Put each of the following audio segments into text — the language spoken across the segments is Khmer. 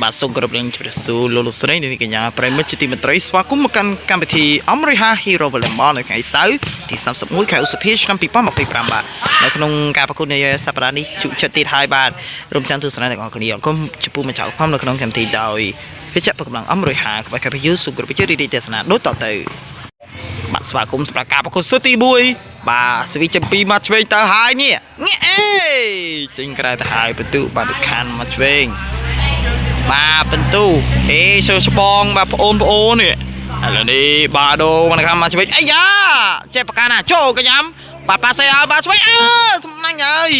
បាទសូមគោរពលាជម្រាបសួរលោកលោកស្រីនិងអ្នកកញ្ញាប្រិយមិត្តជាទីមេត្រីស្វាគមន៍មកកាន់កម្មវិធីអមរិហា Hero Volleyball នៅថ្ងៃសៅរ៍ទី31ខែឧសភាឆ្នាំ2025បាទនៅក្នុងការប្រកួតនៃសប្តាហ៍នេះជក់ចិត្តទៀតហើយបាទរំចាំទស្សនាទាំងអស់គ្នាអរគុណចំពោះម្ចាស់ឧបនៅក្នុងកម្មវិធីដោយវិជ្ជប្រកម្លាំងអមរិហាក្បែរកាពីយូសូមគោរពជរីទស្សនាដូចតទៅបាទស្វាគមន៍សម្រាប់ការប្រកួតស៊ុតទី1បាទស្វីចំពីមកឆ្វេងទៅហើយនេះងាកអេចេញក្រៅទៅហើយបន្ទុបាទខានមកឆ្វេង បាទបន្ទូអេសើច្បងបាទប្អូនប្អូននេះឥឡូវនេះបាទដូមកខាងមកឆ្វេងអាយ៉ាចេះប្រកាសណាចូលកញ្ញាំបាទប៉ាសេឲ្យបាទឆ្វេងអើសំណាញ់ហើយ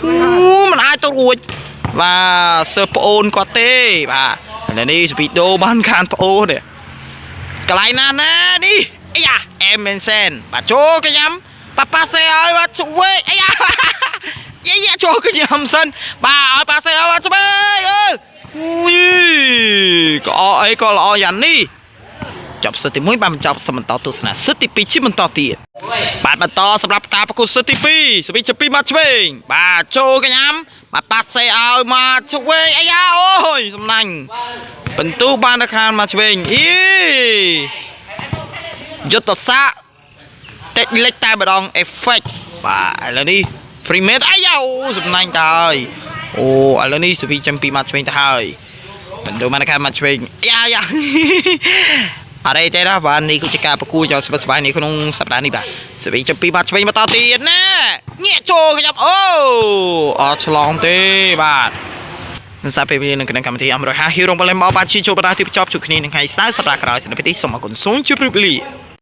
អូមិនអាចទៅរួចបាទសើប្អូនគាត់ទេបាទឥឡូវនេះស្ពីដូបានខានប្អូននេះកន្លែងណាណានេះអាយ៉ាអេមែនសែនបាទចូលកញ្ញាំបាទប៉ាសេឲ្យបាទឆ្វេងអាយ៉ាយាយចូលកញ្ញាំសិនបាទឲ្យប៉ាសេឲ្យបាទឆ្វេងអើ អូយក៏អអីក៏ល្អយ៉ាងនេះចប់សិទ្ធទី1បានបញ្ចប់សមបន្តទស្សនាសិទ្ធទី2ជាបន្តទៀតបាទបន្តសម្រាប់ការប្រកួតសិទ្ធទី2សវិជ2មកឆ្វេងបាទចូលកញ្ញាំបាទប៉ាត់សេឲ្យមកឆ្វេងអាយ៉ាអូយសំណាញ់បន្ទូបានទៅខាងមកឆ្វេងអីយុទ្ធសាស្ត្រតិចលិចតែម្ដង effect បាទឥឡូវនេះ free mate អាយ៉ាអូសំណាញ់តើហើយអូឥឡូវនេះសវីចាំពីមកឆ្វេងទៅហើយមិនដូរមកខាងមកឆ្វេងយ៉ាយ៉ាអរេទេណាបាទនេះគឺជាការប្រកួតយ៉ាងស្បិតស្បាយនេះក្នុងសប្តាហ៍នេះបាទសវីចាំពីមកឆ្វេងបន្តទៀតណាញាក់ចូលខ្ញុំអូអត់ឆ្លងទេបាទនឹងសារពេលវេលានៅក្នុងកម្មវិធីអមរហាហ៊ីរងបលែមបបាទជាជួបបណ្ដាទីបញ្ចប់ជួបគ្នានឹងថ្ងៃសៅរ៍សប្តាហ៍ក្រោយសម្រាប់ពេលនេះសូមអរគុណសូមជម្រាបលា។